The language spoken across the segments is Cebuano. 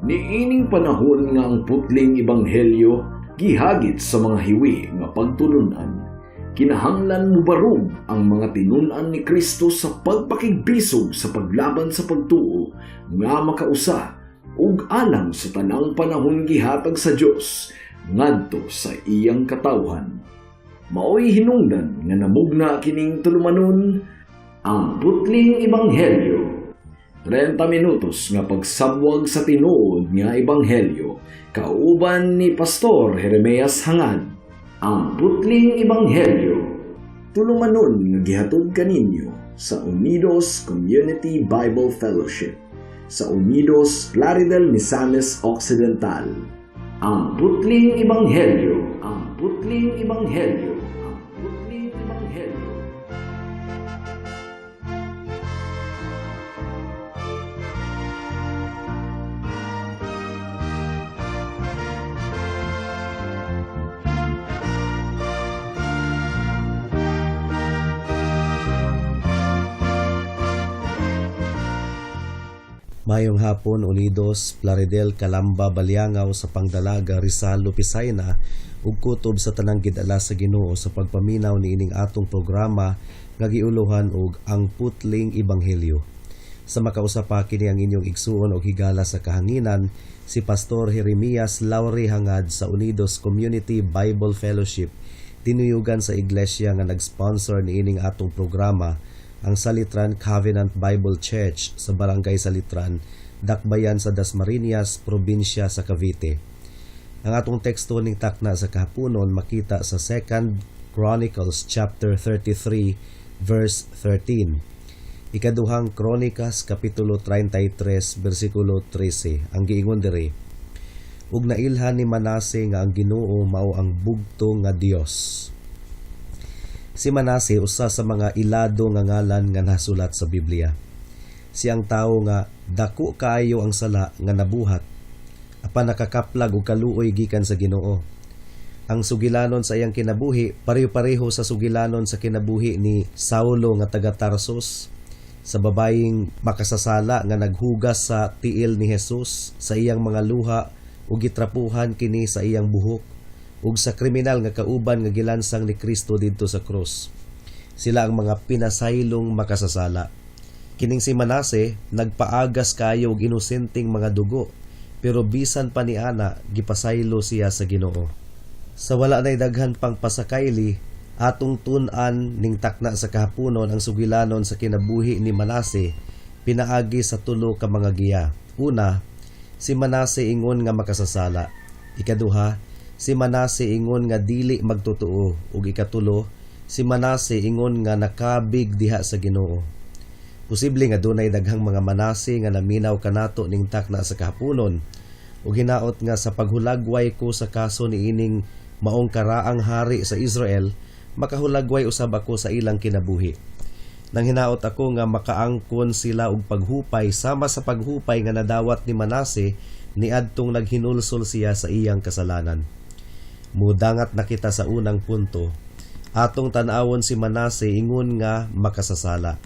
Niining panahon nga ang putling ebanghelyo gihagit sa mga hiwi nga pagtulunan, kinahanglan mubarog ang mga tinun-an ni Kristo sa pagpakigbisog sa paglaban sa pagtuo nga makausa ug alang sa tanang panahon gihatag sa Dios ngadto sa iyang katawhan. Maoy hinungdan nga namugna kining tulumanon, Ang Putling Ebanghelyo. 30 minutos nga pagsabwag sa tinuod nga ebanghelyo kauban ni Pastor Jeremias Hangad. Ang Putling Ebanghelyo. Tulumanon nga gihatod kaninyo sa Unidos Community Bible Fellowship sa Unidos, Plaridel, Misamis Occidental. Ang Putling Ebanghelyo. Ang Putling Ebanghelyo. Ang Putling Ebanghelyo. Mayong hapon, Unidos, Plaridel, Calamba, Baliangaw sa Pangdalaga, Rizal, Lupisayna ug kutob sa tanang gidala sa Ginoo sa pagpaminaw niining atong programa nga giuluhan og Ang Putling Ebanghelyo. Sa makausa pa, kini ang inyong igsuon og higala sa kahanginan, si Pastor Jeremias Laure Hangad sa Unidos Community Bible Fellowship, tinuyugan sa iglesia nga nag-sponsor niining atong programa, ang Salitran Covenant Bible Church sa Barangay Salitran, Dakbayan sa Dasmariñas, probinsya sa Cavite. Ang atong teksto ning takna sa kahaponon makita sa 2 Chronicles chapter 33 verse 13. Ikaduhang Kronikas kapitulo 33 bersikulo 13. Ang giingon diri: "Ug nailhan ni Manase nga ang Ginoo mao ang bugto nga Dios." Si Manase, usa sa mga ilado nga ngalan nga nasulat sa Biblia. Siyang tawo nga dako kaayo ang sala nga nabuhat apan nakakaplag og kaluoy gikan sa Ginoo. Ang sugilanon sa iyang kinabuhi pareho-pareho sa sugilanon sa kinabuhi ni Saulo nga taga Tarsus, sa babayeng makasasala nga naghugas sa tiil ni Jesus sa iyang mga luha ug gitrapuhan kini sa iyang buhok, ug sa kriminal nga kauban nga gilansang ni Kristo didto sa krus. Sila ang mga pinasaylong makasasala. Kining si Manase nagpaagas kayo og inosenteng mga dugo, pero bisan pa ni ana gipasaylo siya sa Ginoo. Sa wala nay daghan pang pasakayli, atong tun-an ning takna sa kahaponon ang sugilanon sa kinabuhi ni Manase pinaagi sa tulo ka mga giya. Una, si Manase ingon nga makasasala. Ikaduha, si Manase ingon nga dili magtotoo, ug ikatulo, si Manase ingon nga nakabig diha sa Ginoo. Posible nga dunay daghang mga Manase nga naminaw kanato ning takna sa kahaponon, ug hinaot nga sa paghulagway ko sa kaso niining maong karaang hari sa Israel, makahulagway usab ako sa ilang kinabuhi. Nang hinaot ako nga makaangkon sila og paghupay sama sa paghupay nga nadawat ni Manase niadtong naghinulsol siya sa iyang kasalanan. Mudangat na kita sa unang punto. Atong tan-awon si Manase ingon nga makasasala.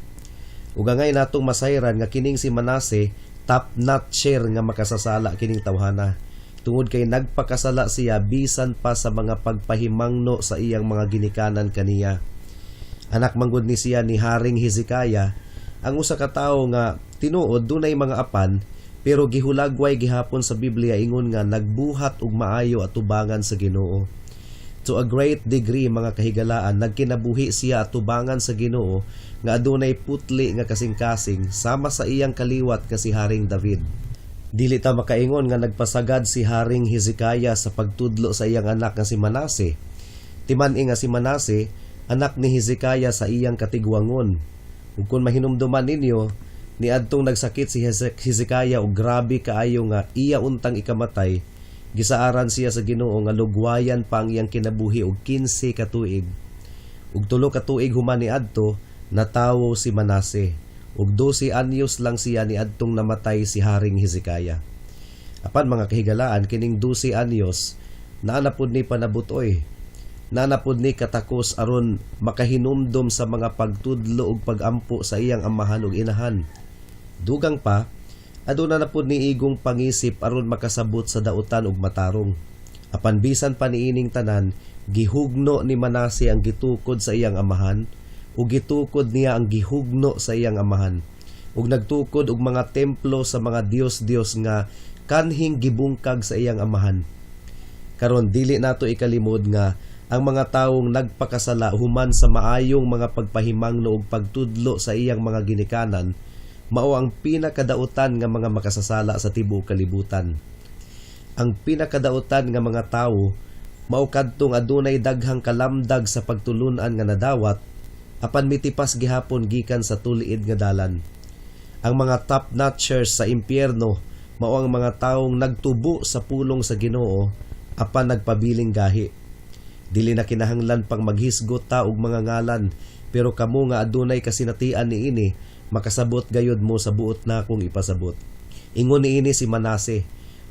Ug angay natong masayran nga kining si Manase top notcher nga makasasala kining tawhana, tungod kay nagpakasala siya bisan pa sa mga pagpahimangno sa iyang mga ginikanan kaniya. Anak manggod ni siya ni Haring Hezekiah, ang usa ka tawo nga tinuod dunay mga apan, pero gihulagway gihapon sa Biblia ingon nga nagbuhat og maayo atubangan sa Ginoo. To a great degree, mga kahigalaan, nagkinabuhi siya atubangan sa Ginoo nga adunay putli nga kasing-kasing sama sa iyang kaliwat nga si Haring David. Dili ta makaingon nga nagpasagad si Haring Hezekiah sa pagtudlo sa iyang anak nga si Manase. Timan-i nga si Manase anak ni Hezekiah sa iyang katigwangon. Ug kung mahinumduman ninyo, niadtong nagsakit si Hezekiah og grabe kaayo nga iya untang ikamatay, gisaaran siya sa Ginoo nga lugwayan pa ang iyang kinabuhi og 15 ka tuig. Ug 3 ka tuig human niadto, natawo si Manase. Ug 12 anyos lang siya niadtong namatay si Haring Hezekiah. Apan mga kahigalaan, kining 12 anyos naa na pud ni panabutoy. Naa na pud ni katakos aron makahinumdom sa mga pagtudlo ug pagampo sa iyang amahan ug inahan. Dugang pa, Aduna na pud niigong pangisip aron makasabot sa dautan ug matarong. Apan bisan pa niining tanan, gihugno ni Manase ang gitukod sa iyang amahan ug gitukod niya ang gihugno sa iyang amahan ug nagtukod og mga templo sa mga dios-dios nga kanhing gibungkag sa iyang amahan. Karon, dili nato ikalimod nga ang mga tawong nagpakasala human sa maayong mga pagpahimangno ug pagtudlo sa iyang mga ginikanan mao ang pinakadautan nga mga makasasala sa tibuok kalibutan. Ang pinakadautan nga mga tawo mao kadtong adunay daghang kalamdag sa pagtulunan nga nadawat, apan mitipas gihapon gikan sa tuliid nga dalan. Ang mga top notchers sa impyerno mao ang mga taong nagtubo sa pulong sa Ginoo apan nagpabiling gahi. Dili na kinahanglan pang maghisgot ta og mga ngalan, pero kamo nga adunay kasinatian niini, makasabot gayud mo sa buot nakong ipasabot. Ingon niini si Manase,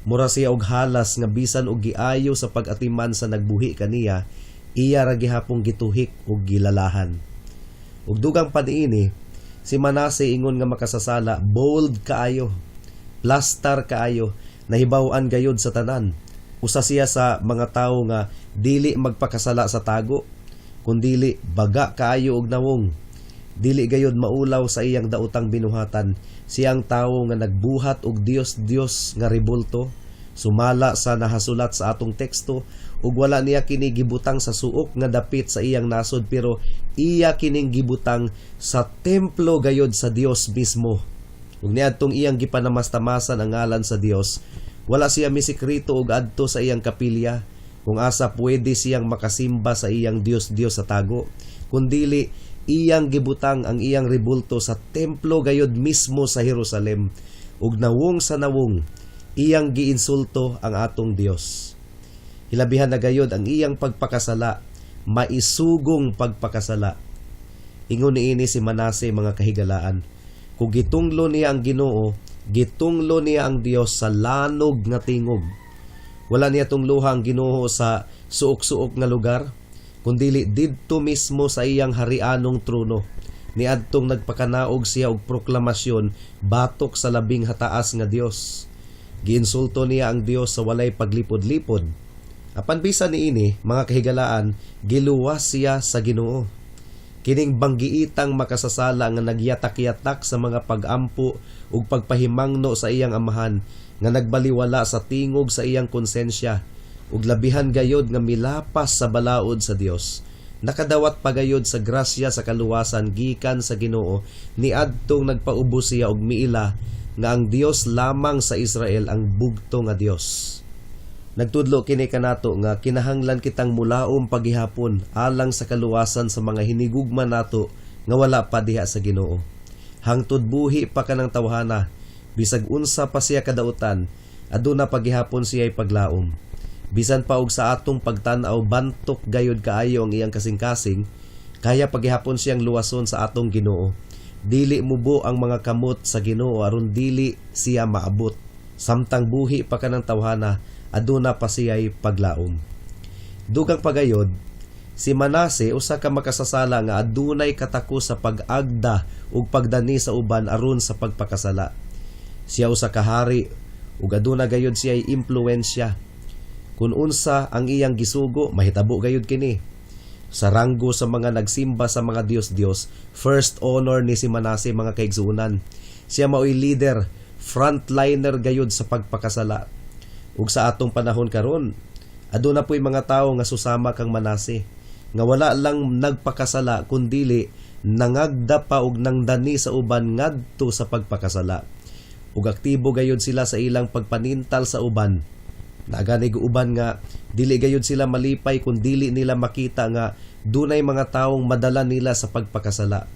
mura siya og halas nga bisan og giayo sa pag-atiman sa nagbuhi kaniya, iya ra gihapong gituhik ug gilalahan. Ug dugang pa niini, si Manase ingon nga makasasala, bold kaayo, plastar kaayo, nahibaw-an gayud sa tanan. Usa siya sa mga tawo nga dili magpakasala sa tago, kundili baga kaayo og nawong. Dili gayud maulaw sa iyang daotang binuhatan. Siyang tawo nga nagbuhat og Dios-Dios nga rebulto, sumala sa nahasulat sa atong teksto, ug wala niya kini gibutang sa suok nga dapit sa iyang nasod, pero iya kining gibutang sa templo gayod sa Dios mismo. Ug niadtong iyang gipanamastamasan ang ngalan sa Dios, wala siya misikreto og adto sa iyang kapilya kung asa pwede siyang makasimba sa iyang Dios-Dios sa tago, kundili iyang gibutang ang iyang rebulto sa templo gayod mismo sa Jerusalem, ug nawong sa nawong iyang giinsulto ang atong Dios. Hilabihan na gayod ang iyang pagpakasala, maisugong pagpakasala. Ingon niini si Manase, mga kahigalaan. Kung gitunglo niya ang Ginoo, gitunglo niya ang Dios sa lanog nga tingog. Wala niya tungluha ang Ginoo sa suok-suok nga lugar, kundili didto mismo sa iyang harianong trono. Niadtong nagpakanaog siya og proklamasyon batok sa Labing Hataas nga Dios. Giinsulto niya ang Dios sa walay paglipod-lipod. Apan bisan niini, mga kahigalaan, giluwas siya sa Ginoo. Kining banggiitang makasasala nga nagyatak-yatak sa mga pag-ampo ug pagpahimangno sa iyang amahan, nga nagbaliwala sa tingog sa iyang konsensya ug labihan gayod nga milapas sa balaod sa Dios, nakadawat pagayod sa grasya sa kaluwasan gikan sa Ginoo niadtong nagpaubos siya og miila nga ang Dios lamang sa Israel ang bugto nga Dios. Nagtudlo kini kanato nga kinahanglan kitang mulaom pagihapon alang sa kaluwasan sa mga hinigugma nato nga wala pa diha sa Ginoo. Hangtod buhi pa kanang tawhana, bisag unsa pa siya kadautan, aduna pagihapon siya'y paglaom. Bisan pa og sa atong pagtan-aw bantok gayud kaayo ang iyang kasing-kasing, kaya pagihapon siyang luwason sa atong Ginoo. Dili mubo ang mga kamot sa Ginoo aron dili siya maabot. Samtang buhi pa kanang tawhana, aduna pa siya'y paglaom. Dugang pagayod, si Manase usa ka makasasala nga adunay katako sa pag-agda ug pagdani sa uban aron sa pagpakasala. Siya usa ka hari ug aduna gayud siya'y impluwensya. Kung unsa ang iyang gisugo, mahitabo gayud kini. Sa ranggo sa mga nagsimba sa mga Dios-Dios, first honor ni si Manase, mga kaigsuonan. Siya mao'y leader, frontliner gayud sa pagpakasala. Ug sa atong panahon karon, aduna po'y mga tawo nga susama kang Manase, nga wala lang nagpakasala kundili nangagda pa og nangdani sa uban ngadto sa pagpakasala. Ug aktibo gayud sila sa ilang pagpanintal sa uban. Naa gani uban nga dili gayud sila malipay kung dili nila makita nga dunay mga taong madala nila sa pagpakasala.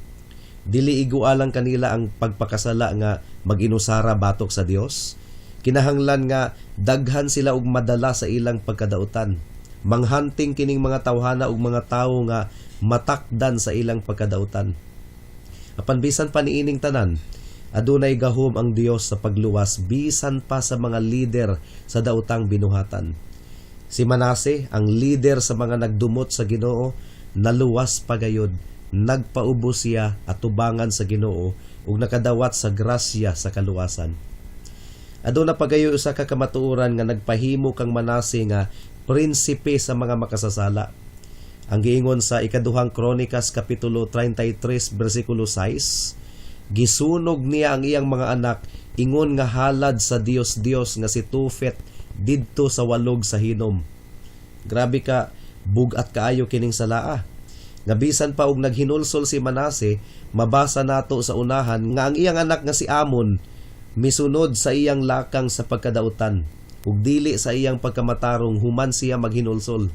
Dili igualang kanila ang pagpakasala nga mag-inusara batok sa Dios. Kinahanglan nga daghan sila og madala sa ilang pagkadautan. Manghunting kining mga tawhana og mga tawo nga matakdan sa ilang pagkadautan. Apan bisan pa niining tanan, adunay gahom ang Dios sa pagluwas bisan pa sa mga lider sa daotang binuhatan. Si Manase, ang lider sa mga nagdumot sa Ginoo, naluwas pagayod, nagpaubos siya atubangan sa Ginoo ug nakadawat sa grasya sa kaluwasan. Aduna pa gayoy usa ka kamatuoran nga nagpahimo kang Manase nga prinsipe sa mga makasasala. Ang giingon sa Ikaduhang Kronikas kapitulo 33 bersikulo 6, gisunog niya ang iyang mga anak ingon nga halad sa Dios-Dios nga si Tofet didto sa walog sa Hinom. Grabe ka bug-at kaayo kining salaa. Nga bisan pa og naghinulsol si Manase, mabasa nato sa unahan nga ang iyang anak nga si Amon misunod sa iyang lakang sa pagkadautan ug dili sa iyang pagkamatarong human siya maghinulsol.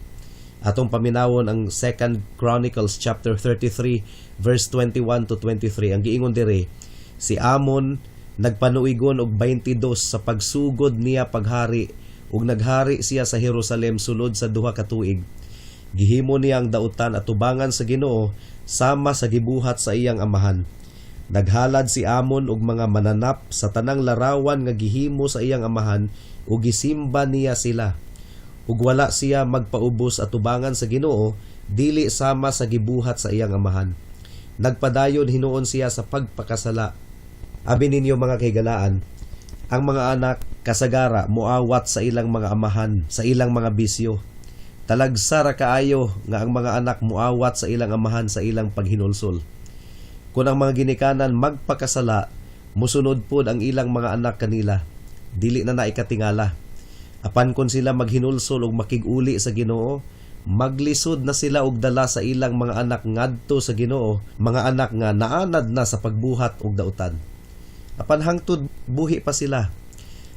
Atong paminawon ang 2 Chronicles chapter 33 verse 21 to 23. Ang giingon diri, si Amon nagpanuigon og 22 sa pagsugod niya paghari ug naghari siya sa Jerusalem sulod sa 2 ka tuig. Gihimo niya ang dautan atubangan sa Ginoo sama sa gibuhat sa iyang amahan. Naghalad si Amon og mga mananap sa tanang larawan nga gihimo sa iyang amahan ug gisimba niya sila. Ug wala siya magpaubos atubangan sa Ginoo, dili sama sa gibuhat sa iyang amahan. Nagpadayon hinuon siya sa pagpakasala. Abi ninyo, mga kahigalaan, ang mga anak kasagara muawat sa ilang mga amahan sa ilang mga bisyo. Talagsa ra kaayo nga ang mga anak muawat sa ilang amahan sa ilang paghinulsol. Kung ang mga ginikanan magpakasala, musunod pod ang ilang mga anak kanila. Dili na naikatingala. Apan kung sila maghinulsol ug makig-uli sa Ginoo, maglisod na sila og dala sa ilang mga anak ngadto sa Ginoo, mga anak nga naanad na sa pagbuhat og dautan. Apan hangtod buhi pa sila,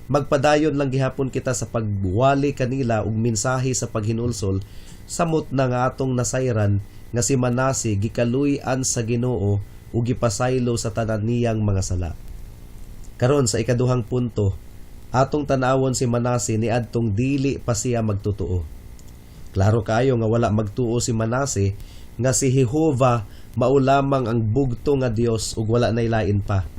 magpadayon lang gihapon kita sa pagwali kanila og mensahe sa paghinulsol, samot na nga atong nasayran nga si Manase gikaluy-an sa Ginoo ug gipasaylo sa tanan niyang mga sala. Karon, sa ikaduhang punto, atong tan-awon si Manase niadtong dili pa siya magtotoo. Klaro kaayo nga wala magtuo si Manase nga si Jehova mao lamang ang bugto nga Dios ug wala nay lain pa.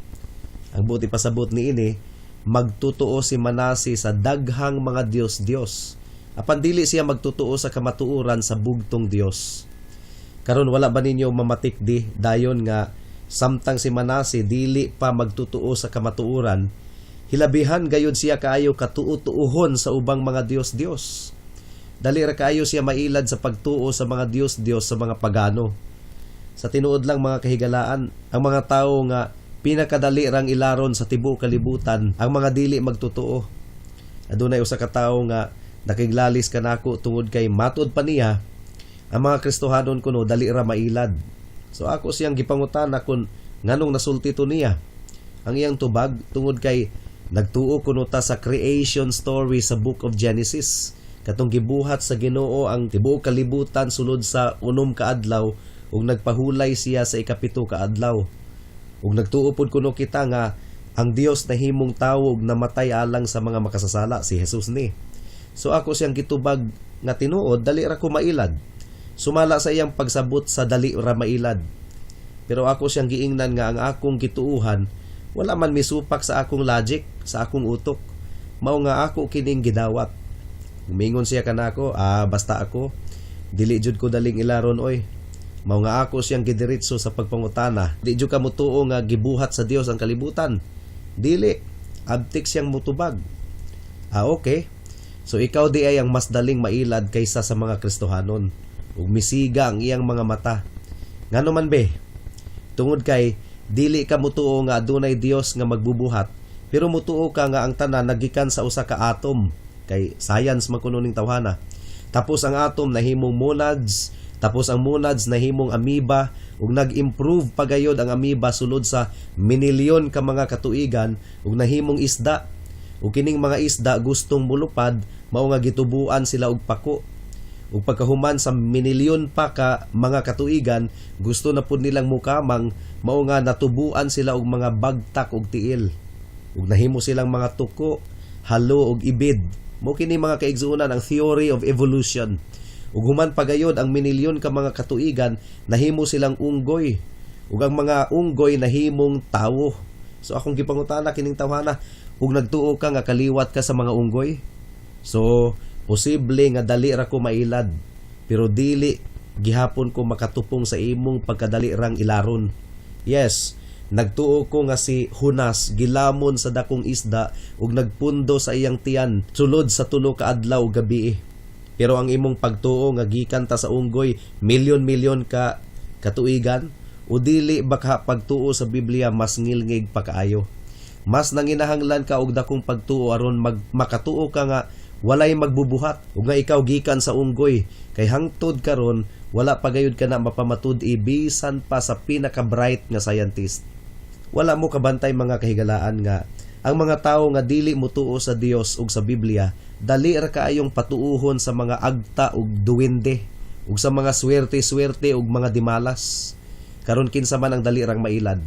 Ang buot ipasabot niini, magtotoo si Manase sa daghang mga Dios-Dios. Apan dili siya magtotoo sa kamatuoran sa bugtong Dios. Karon, wala ba ninyo mamatikdi dayon nga samtang si Manase dili pa magtotoo sa kamatuoran, hilabihan gayud siya kaayo katuo-tuohon sa ubang mga Dios-Dios? Dali ra kaayo siya mailad sa pagtuo sa mga Dios-Dios sa mga pagano. Sa tinuod lang, mga kahigalaan, ang mga tawo nga pinakadali rang ilaron sa tibuok kalibutan ang mga dili magtotoo. Adunay usa ka tawo nga nakiglalis kanako tungod kay matud pa niya ang mga Kristohanon kuno dali ra mailad. So ako siyang gipangutana kung nganong nasulti to niya. Ang iyang tubag, tungod kay nagtuo kuno ta sa creation story sa Book of Genesis. Katong gibuhat sa Ginoo ang tibuok kalibutan sulod sa 6 ka adlaw ug nagpahulay siya sa 7 ka adlaw. Ug nagtuo pod kuno kita nga ang Dios nahimong tawo ug namatay alang sa mga makasasala, si Jesus ni. So ako siyang gitubag nga tinuod dali ra ko mailad. Sumala sa iyang pagsabot sa dali ra mailad. Pero ako siyang giingnan nga ang akong gituuhan wala man misupak sa akong logic, sa akong utok. Mao nga ako kining gidawat. Umingon siya kanako, "Ah, basta ako dili jud ko daling ilaron oy." Mao nga ako siyang gidiretso sa pagpangutana. "Di jud ka motuo nga gibuhat sa Dios ang kalibutan?" "Dili." Abtik siyang mutubag. "Ah, okay. So ikaw diay ang mas daling mailad kaysa sa mga Kristohanon." Ug misiga ang iyang mga mata. "Ngano man be?" "Tungod kay dili ka mutuo nga adunay Dios nga magbubuhat, pero mutuo ka nga ang tanan nagikan sa usa ka atom, kay science man kuno ning tawhana. Tapos ang atom nahimong monads, tapos ang monads nahimong amoeba, ug nag-improve pagayod ang amoeba sulod sa minilyon ka mga katuigan ug nahimong isda. Ug kining mga isda gustong mulupad, mao nga gitubuan sila og pako. Ug pagkahuman sa minilyon pa ka mga katuigan, gusto na pud nilang mukamang, mao nga natubuan sila og mga bagtak ug tiil. Ug nahimo silang mga tuko, halo ug ibid." Mao kini, mga kaigsuonan, ang theory of evolution. Ug human pagayod ang minilyon ka mga katuigan, nahimo silang unggoy. Ug ang mga unggoy nahimong tawo. So akong gipangutana kining tawhana, "Ug nagtuo ka nga kaliwat ka sa mga unggoy?" So posible nga dali ra ko mailad, pero dili gihapon ko makatupong sa imong pagkadali rang ilaron. Yes, Nagtuo ko nga si Jonas gilamon sa dakong isda ug nagpundo sa iyang tiyan sulod sa 3 ka adlaw ug gabi. Pero ang imong pagtuo nga gikan ta sa unggoy, milyon-milyon ka katuigan, o dili ba ka pagtuo sa Biblia mas ngilngig pa kaayo? Mas nanginahanglan ka og dakong pagtuo aron makatuo ka nga walay magbubuhat ug nga ikaw gikan sa unggoy, kay hangtod karon wala pa gayud ka na mapamatud-i bisan pa sa pinaka bright nga scientist. Wala mo kabantay, mga kahigalaan, nga ang mga tawo nga dili motuo sa Dios ug sa Biblia dali ra kaayong patuuhon sa mga agta ug duwende ug sa mga swerte-swerte ug mga dimalas. Karon, kinsa man ang dali rang mailad?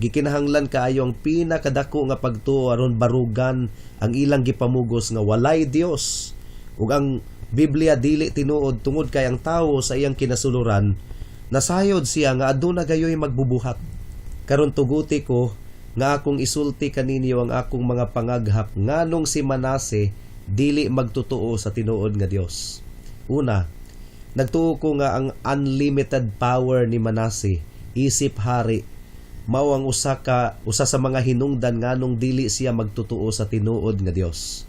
Gikinahanglan kaayo ang pinakadako nga pagtuo aron barugan ang ilang gipamugos nga walay Dios ug ang Biblia dili tinuod, tungod kay ang tawo sa iyang kinasuluran nasayod siya nga aduna gayoy magbubuhat. Karon, tuguti ko nga akong isulti kaninyo ang akong mga pangaghap nganong si Manase dili magtotoo sa tinuod nga Dios. Una, nagtuo ko nga ang unlimited power ni Manase isip hari mao ang usa sa mga hinungdan nganong dili siya magtotoo sa tinuod nga Dios.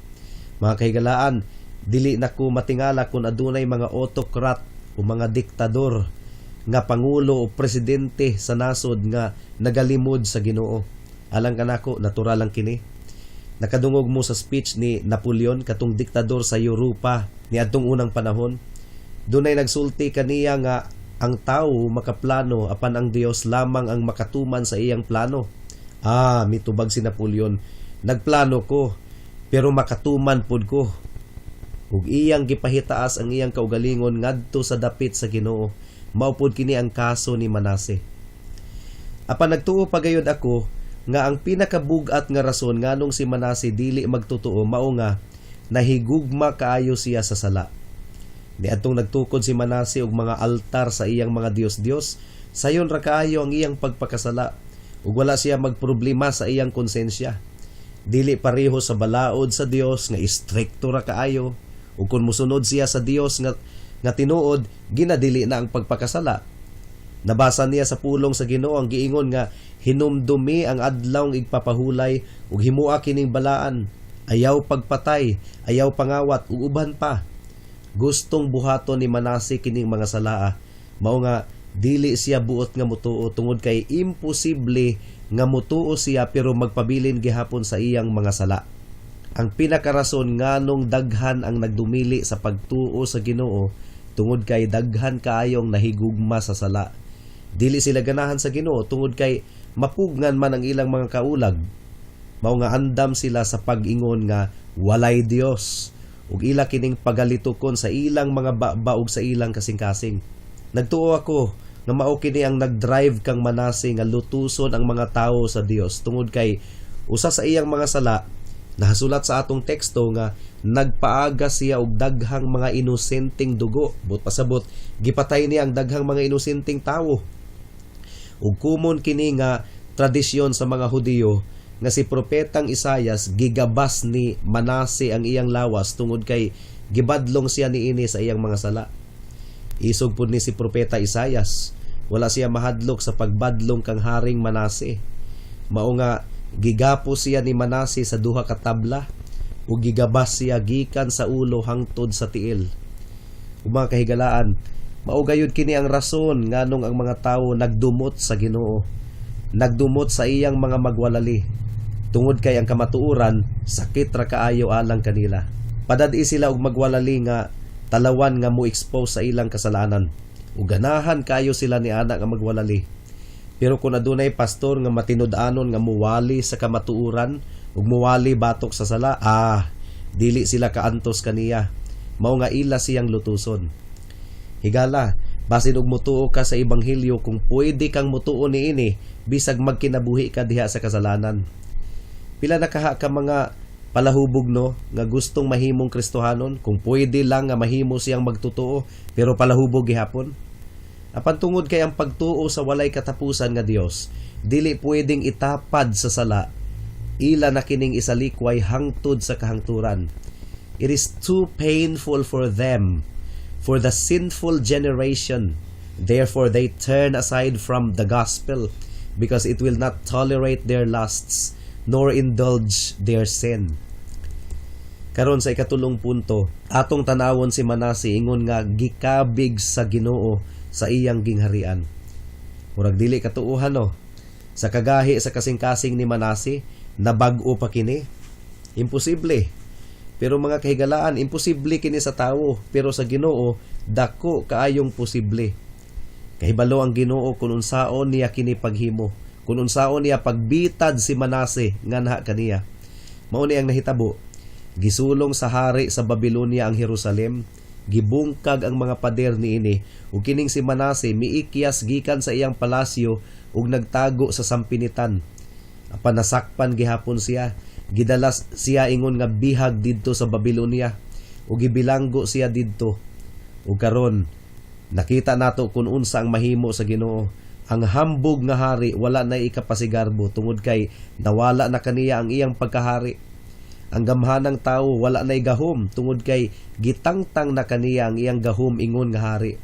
Mga kahigalaan, dili na ko matingala kung adunay mga autocrat o mga diktador nga pangulo o presidente sa nasod nga nagalimod sa Ginoo. Alang kanako, natural lang kini. Nakadungog mo sa speech ni Napoleon, katong diktador sa Europa niadtong unang panahon. Dunay nagsulti kaniya nga ang tao makaplano apan ang Dios lamang ang makatuman sa iyang plano. Ah, mitubag si Napoleon, "Nagplano ko pero makatuman pud ko." Ug iyang gipahitaas ang iyang kaugalingon ngadto sa dapit sa Ginoo. Mao pud kini ang kaso ni Manase. Apan nagtuo pagayod ako nga ang pinakabugat nga rason nganong si Manase dili magtotoo mao nga nahigugma kaayo siya sa sala. Niadtong nagtukod si Manase og mga altar sa iyang mga dios-dios, sayon ra kaayo ang iyang pagpakasala ug wala siya magproblema sa iyang konsensya. Dili pareho sa balaod sa Dios nga istrikto ra kaayo, ug kung mosunod siya sa Dios nga tinuod, ginadili na ang pagpakasala. Nabasa niya sa pulong sa Ginoo ang giingon nga hinumdumi ang adlawng igpapahulay ug himua kining balaan, ayaw pagpatay, ayaw pangawat ug uban pa. Gustong buhaton ni Manase kining mga salaa. Mao nga dili siya buot nga mutuo tungod kay imposible nga mutuo siya pero magpabilin gihapon sa iyang mga sala. Ang pinakarason nganong daghan ang nagdumili sa pagtuo sa Ginoo tungod kay daghan kaayong nahigugma sa sala. Dili sila ganahan sa Ginoo tungod kay mapugngan man ang ilang mga kaulag. Mao nga andam sila sa pag-ingon nga walay Dios ug ila kining pagalitukon sa ilang mga baba ug sa ilang kasing-kasing. Nagtuo ako nga mao kini ang nag-drive kang Manase nga lutuson ang mga tawo sa Dios, tungod kay usa sa iyang mga sala nahasulat sa atong teksto nga nagpaaga siya og daghang mga inosenteng dugo. Buot pasabot, gipatay niya ang daghang mga inosenteng tawo. Ug common kini nga tradisyon sa mga Hudiyo nga si propetang Isayas gigabas ni Manase ang iyang lawas tungod kay gibadlong siya niini sa iyang mga sala. Isog pud ni si propeta Isayas. Wala siya mahadlok sa pagbadlong kang Haring Manase. Mao nga gigapos siya ni Manase sa duha ka tabla ug gigabas siya gikan sa ulo hangtod sa tiil. Ug mga kahigalaan, mao gayud kini ang rason nganong ang mga tawo nagdumot sa Ginoo. Nagdumot sa iyang mga magwalali. Tungod kay ang kamatuoran sakit ra kaayo alang kanila. Padad-i sila og magwalali nga talawan nga mo expose sa ilang kasalanan. Ug ganahan kayo sila ni ana nga magwalali. Pero kung adunay pastor nga matinud-anon nga muwali sa kamatuoran ug muwali batok sa sala, ah, dili sila kaantos kaniya. Mao nga ila siyang lutuson. Higala, basin og mutuo ka sa ebanghelyo kung pwede kang mutuo niini bisag magkinabuhi ka diha sa kasalanan. Pila na kaha ka mga palahubog, no, nga gustong mahimong Kristohanon kung pwede lang nga mahimo siyang magtotoo, pero palahubog gihapon. Apan tungod kay ang pagtuo sa walay katapusan nga Dios dili pwedeng itapad sa sala, ila na kining isalikway hangtod sa kahangturan. It is too painful for them, for the sinful generation. Therefore they turn aside from the gospel. because it will not tolerate their lusts nor indulge their sin. Karon, sa ikatulong punto, atong tanawon si Manase ingon nga gikabig sa Ginoo sa iyang gingharian. Murag dili katuohan, no? Sa kagahi sa kasing-kasing ni Manase, nabag-o pa kini? Imposible. Pero mga kahigalaan, imposible kini sa tawo, pero sa Ginoo dako kaayong posible. Kahibalo ang Ginoo kung unsaon niya kini paghimo, kung unsaon niya pagbitad si Manase nganha kaniya. Mao ni ang nahitabo. Gisulong sa hari sa Babylonia ang Jerusalem, gibungkag ang mga pader niini, ug kining si Manase miikyas gikan sa iyang palasyo ug nagtago sa sampinitan. Apan nasakpan gihapon siya. Gidala siya ingon nga bihag didto sa Babylonia ug gibilanggo siya didto. Ug karon nakita nato kung unsa ang mahimo sa Ginoo. Ang hambog nga hari wala na ikapasigarbo tungod kay nawala na kaniya ang iyang pagkahari. Ang gamhanang tawo wala nay gahom tungod kay gitangtang na kaniya ang iyang gahom ingon nga hari.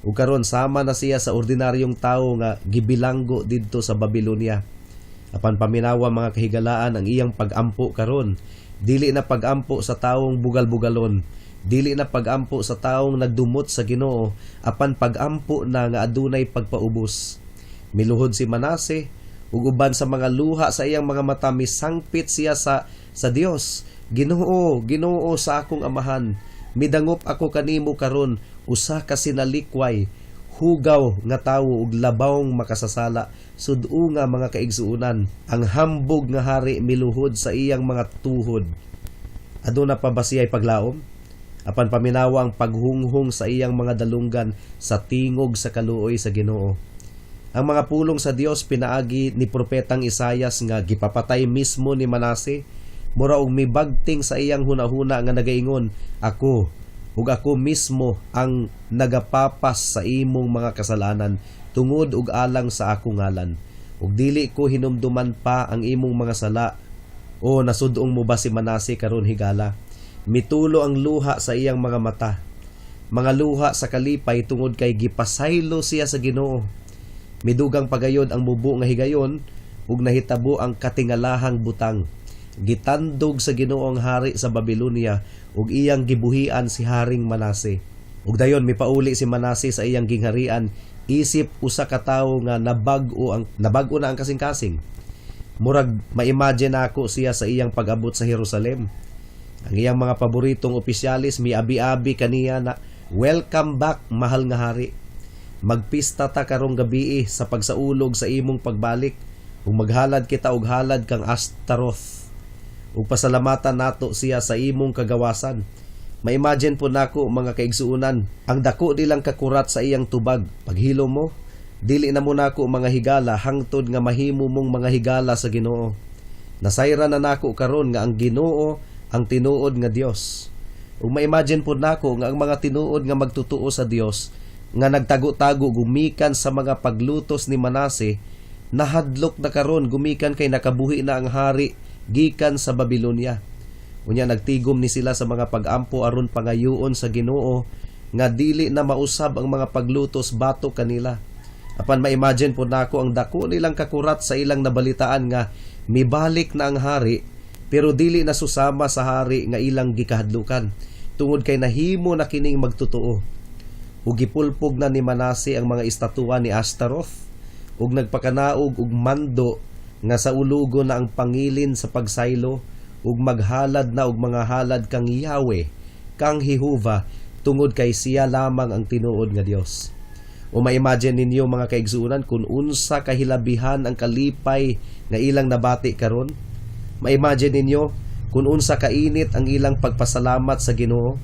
Ug karon sama na siya sa ordinaryong tawo nga gibilanggo didto sa Babylonia. Apan paminawa, mga kahigalaan, ang iyang pagampo karon. Dili na pagampo sa tawong bugal-bugalon. Dili na pagampo sa taong nagdumot sa Ginoo, apan pagampo na nga adunay pagpaubos. Miluhod si Manase ug uban sa mga luha sa iyang mga mata misangpit siya sa Dios. "Ginoo, Ginoo sa akong amahan, midangop ako kanimo karon, usa ka sinalikway, hugaw nga tawo ug labawng makasasala." Sud-o nga, mga kaigsuonan, ang hambog nga hari miluhod sa iyang mga tuhod. Aduna pa ba siya'y paglaom? Apan paminawa ang paghunghong sa iyang mga dalunggan sa tingog sa kaluoy sa Ginoo. Ang mga pulong sa Dios pinaagi ni propetang Isayas nga gipapatay mismo ni Manase, mura og mibagting sa iyang hunahuna nga nagaingon, "Ako ug ako mismo ang nagapapas sa imong mga kasalanan tungod ug alang sa akong ngalan, ug dili ko hinumduman pa ang imong mga sala." O nasudong mo ba si Manase karon, higala? Mitulo ang luha sa iyang mga mata, mga luha sa kalipay tungod kay gipasaylo siya sa Ginoo. Midugang pagayod ang mubo nga higayon ug nahitabo ang katingalahang butang. Gitandog sa Ginoo ang hari sa Babylonia ug iyang gibuhian si Haring Manase. Ug dayon mipauli si Manase sa iyang gingharian isip usa ka tawo nga nabag-o na ang kasing-kasing. Murag ma-imagine nako siya sa iyang pag-abot sa Jerusalem. Ang iyang mga paboritong opisyalis miabi-abi kaniya na, "Welcome back, mahal nga hari. Magpista ta karong gabii sa pagsaulog sa imong pagbalik ug maghalad kita og halad kang Astaroth ug pasalamatan nato siya sa imong kagawasan." Ma-imagine po nako, mga kaigsuonan, ang dako nilang kakurat sa iyang tubag. "Paghilom mo, dili na mo nako mga higala hangtod nga mahimo mong mga higala sa Ginoo. Nasayran na nako karon nga ang Ginoo ang tinuod nga Dios." Ug ma-imagine po nako nga ang mga tinuod nga magtutuo sa Dios nga nagtago-tago gumikan sa mga paglutos ni Manase, nahadlok na karon gumikan kay nakabuhi na ang hari gikan sa Babylonia. Unya nagtigom ni sila sa mga pag-ampo aron pangayoon sa Ginoo nga dili na mausab ang mga paglutos batok kanila. Apan ma-imagine po nako ang dako nilang kakurat sa ilang nabalitaan nga mibalik na ang hari pero dili na susama sa hari nga ilang gikahadlukan tungod kay nahimo na kining magtotoo. Ug gipulpog na ni Manase ang mga estatwa ni Astaroth ug nagpakanaog og mando nga saulugon na ang pangilin sa pagsaylo ug maghalad na og mga halad kang Yahweh, kang Jehova, tungod kay siya lamang ang tinuod nga Dios. O ma-imagine ninyo, mga kaigsuonan, kung unsa kahilabihan ang kalipay nga ilang nabati karon. Ma-imagine ninyo kung unsa kainit ang ilang pagpasalamat sa Ginoo.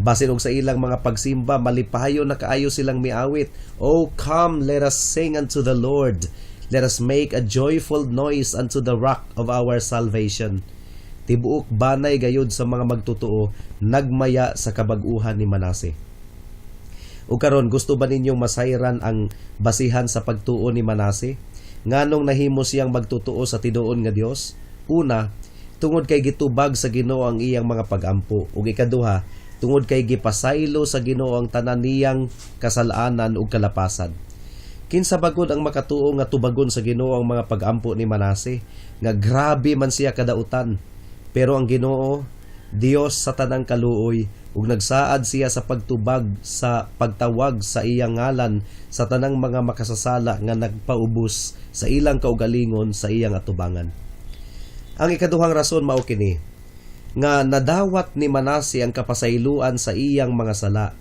Basin og sa ilang mga pagsimba, malipayon na kaayo silang miawit. "Oh, come, let us sing unto the Lord. Let us make a joyful noise unto the rock of our salvation." Tibuok banay gayud sa mga magtotoo nagmaya sa kabag-uhan ni Manase. O karon, gusto ba ninyong masayran ang basihan sa pagtuo ni Manase? Nganong nahimo siyang magtotoo sa tinuod nga Dios? Una, tungod kay gitubag sa Ginoo ang iyang mga pagampo. Ug ikaduha, tungod kay gipasaylo sa Ginoo ang tanan niyang kasalanan ug kalapasan. Kinsa ba gud ang makatuo nga tubagon sa Ginoo ang mga pagampo ni Manase, nga grabe man siya kadautan? Pero ang Ginoo, Dios sa tanang kaluoy, ug nagsaad siya sa pagtubag sa pagtawag sa iyang ngalan sa tanang mga makasasala nga nagpaubos sa ilang kaugalingon sa iyang atubangan. Ang ikaduhang rason mao kini nga nadawat ni Manase ang kapasayloan sa iyang mga sala.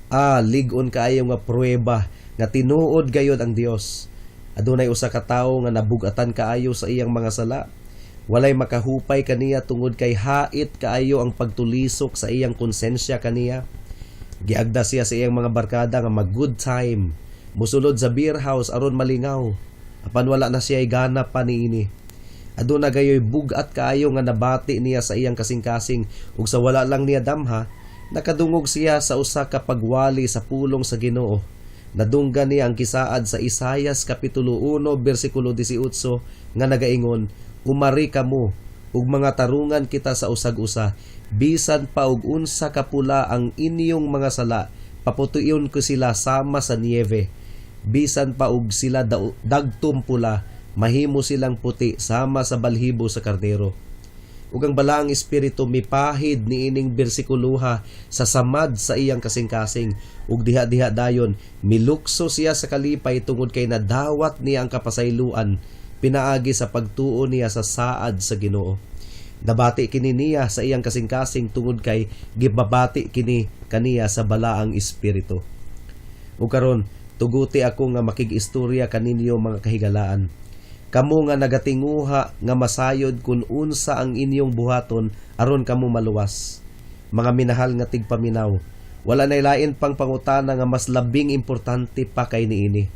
Ah, lig-on kaayo nga pruweba nga tinuod gayod ang Dios. Adunay usa ka tawo nga nabugatan kaayo sa iyang mga sala. Walay makahupay kaniya tungod kay hait kaayo ang pagtulisok sa iyang konsensya kaniya. Giagda siya sa iyang mga barkada nga mag good time. Musulod sa beer house aron malingaw. Apan wala na siya gana pa niini. Aduna gayoy bugat kaayo nga nabati niya sa iyang kasing-kasing, ug sa wala lang niya damha, nakadungog siya sa usa ka pagwali sa pulong sa Ginoo. Nadunggan niya ang gisaad sa Isayas kapitulo 1 bersikulo 18 nga nagaingon, "Umari kamo ug mga tarungan kita sa usag-usa. Bisan pa og unsa ka pula ang inyong mga sala, papution ko sila sama sa niebe. Bisan pa og sila dagtom pula, mahimo silang puti sama sa balhibo sa karnero." Ug ang Balaang Espiritu mipahid niining bersikuluha sa samad sa iyang kasing-kasing, ug diha-diha dayon milukso siya sa kalipay tungod kay nadawat niya ang kapasayloan pinaagi sa pagtuo niya sa saad sa Ginoo. Nabati kini niya sa iyang kasing-kasing tungod kay gibabati kini kaniya sa Balaang Espiritu. Ug karon, tuguti ako nga makig-istorya kaninyo, mga kahigalaan. Kamo nga nagatinguha nga masayod kung unsa ang inyong buhaton aron kamo maluwas. Mga minahal nga tigpaminaw, wala nay lain pang pangutana nga mas labing importante pa kay niini.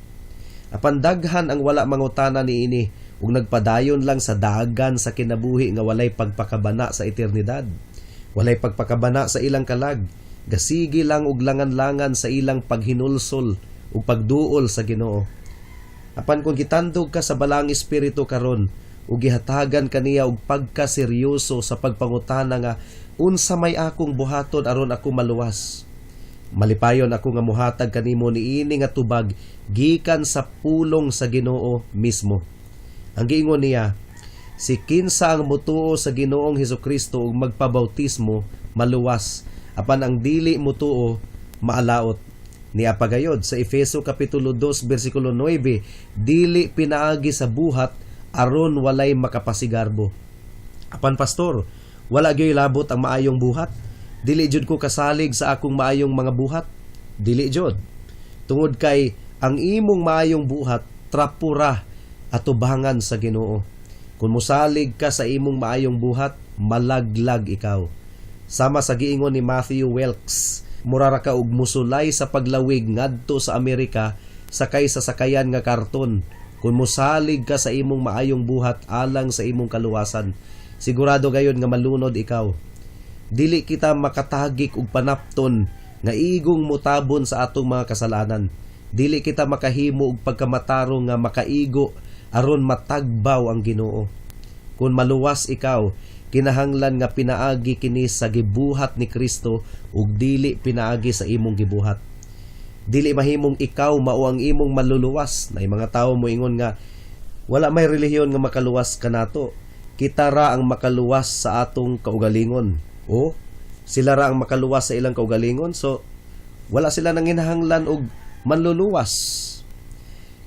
Apan daghan ang wala mangutana niini ug nagpadayon lang sa dagan sa kinabuhi nga walay pagpakabana sa eternidad. Walay pagpakabana sa ilang kalag. Gasigi lang og langan-langan sa ilang paghinulsol ug pagduol sa Ginoo. Apan kung gitandog ka sa Balaang Espiritu karon ug gihatagan kaniya og pagkaseryoso sa pagpangutana nga unsa may akong buhaton aron ako maluwas, malipayon ako nga muhatag kanimo niini nga tubag gikan sa pulong sa Ginoo mismo. Ang giingon niya, si kinsa ang mutuo sa Ginoong Hesukristo ug magpabautismo, maluwas, apan ang dili mutuo, maalaot. Nia pagayod sa Efeso kapitulo 2 bersikulo 9, dili pinaagi sa buhat aron walay makapasigarbo. Apan pastor, wala gyoy labot ang maayong buhat. Dili jud ko kasalig sa akong maayong mga buhat. Dili jud. Tungod kay ang imong maayong buhat trapura atubangan sa Ginoo. Kung mosalig ka sa imong maayong buhat, malaglag ikaw. Sama sa giingon ni Matthew Wilkes, mura ra ka og musulay sa paglawig ngadto sa Amerika sakay sa sakayan nga karton. Kung mosalig ka sa imong maayong buhat alang sa imong kaluwasan, sigurado gayon nga malunod ikaw. Dili kita makatagik og panapton nga igong mutabon sa atong mga kasalanan. Dili kita makahimo og pagkamatarong nga makaigo aron matagbaw ang Ginoo. Kung maluwas ikaw, kinahanglan nga pinaagi kini sa gibuhat ni Kristo ug dili pinaagi sa imong gibuhat. Dili mahimong ikaw mao ang imong maluluwas. Nay mga tawo moingon nga wala may relihiyon nga makaluwas kanato. Kita ra ang makaluwas sa atong kaugalingon. O sila ra ang makaluwas sa ilang kaugalingon. So wala sila nanginahanglan og manluluwas.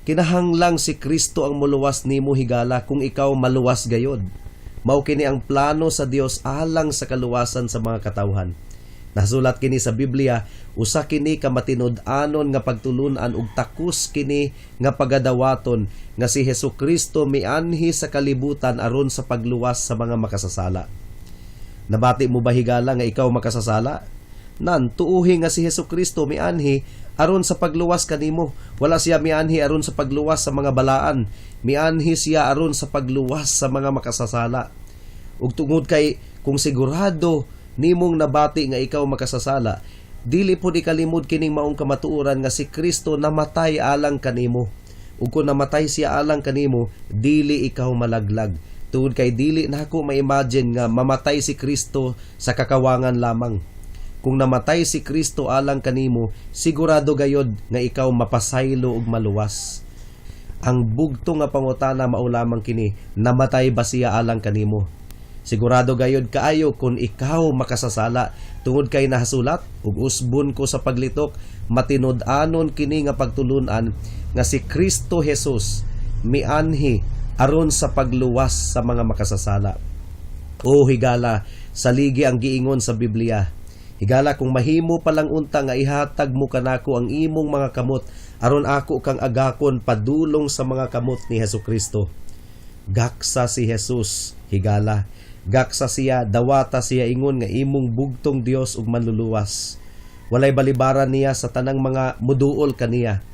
Kinahanglang si Kristo ang muluwas nimo, higala, kung ikaw maluwas gayod. Mao kini ang plano sa Dios alang sa kaluwasan sa mga katawhan. Nasulat kini sa Biblia, usa kini ka matinud-anon nga pagtulun-an ug takos kini nga pagadawaton nga si Hesukristo mianhi sa kalibutan aron sa pagluwas sa mga makasasala. Nabati mo ba, higala, nga ikaw makasasala? Nan, tuuhi nga si Hesukristo mianhi aron sa pagluwas kanimo. Wala siya mianhi aron sa pagluwas sa mga balaan. Mianhi siya aron sa pagluwas sa mga makasasala. Ug tungod kay kung sigurado nimong nabati nga ikaw makasasala, dili pod ikalimod kining maong kamatuoran nga si Kristo namatay alang kanimo. Ug kung namatay siya alang kanimo, dili ikaw malaglag. Tungod kay dili nako ma-imagine nga mamatay si Kristo sa kakawangan lamang. Kung namatay si Kristo alang kanimo, sigurado gayod nga ikaw mapasaylo ug maluwas. Ang bugto nga pangutana mao lamang kini: namatay ba siya alang kanimo? Sigurado gayud kaayo kung ikaw makasasala, tungod kay nahasulat, ug usbon ko sa paglitok, matinud-anon kini nga pagtulunan nga si Kristo Jesus mianhi aron sa pagluwas sa mga makasasala. O higala, saligi ang giingon sa Biblia. Higala, kung mahimo pa lang unta nga ihatag mo kanako ang imong mga kamot aron ako kang agakon padulong sa mga kamot ni Hesus Kristo. Gaksa si Jesus, higala. Gaksa siya, dawata siya ingon nga imong bugtong Dios ug Manluluwas. Walay balibaran niya sa tanang mga muduol kaniya.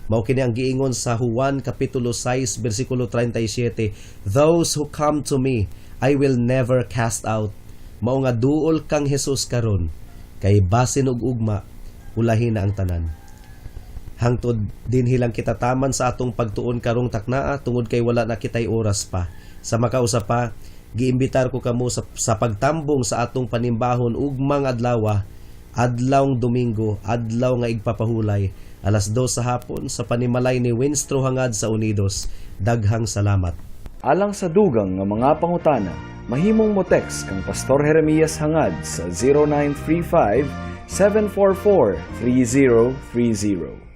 Mao kini ang giingon sa Juan kapitulo 6 bersikulo 37, "Those who come to me, I will never cast out." Mao nga duol kang Jesus karon, kay basin og ugma, ulahi na ang tanan. Hangtod dinhi lang kita taman sa atong pagtuon karong taknaa tungod kay wala na kitay oras pa. Sa makausa pa, giimbitar ko kamo sa pagtambong sa atong panimbahon ugmang adlaw, adlawng Domingo, adlaw nga igpapahulay, 2:00 sa hapon sa panimalay ni Winstro Hangad sa Unidos. Daghang salamat. Alang sa dugang nga mga pangutana, mahimong mo text kang Pastor Jeremias Hangad sa 0935 744 3030.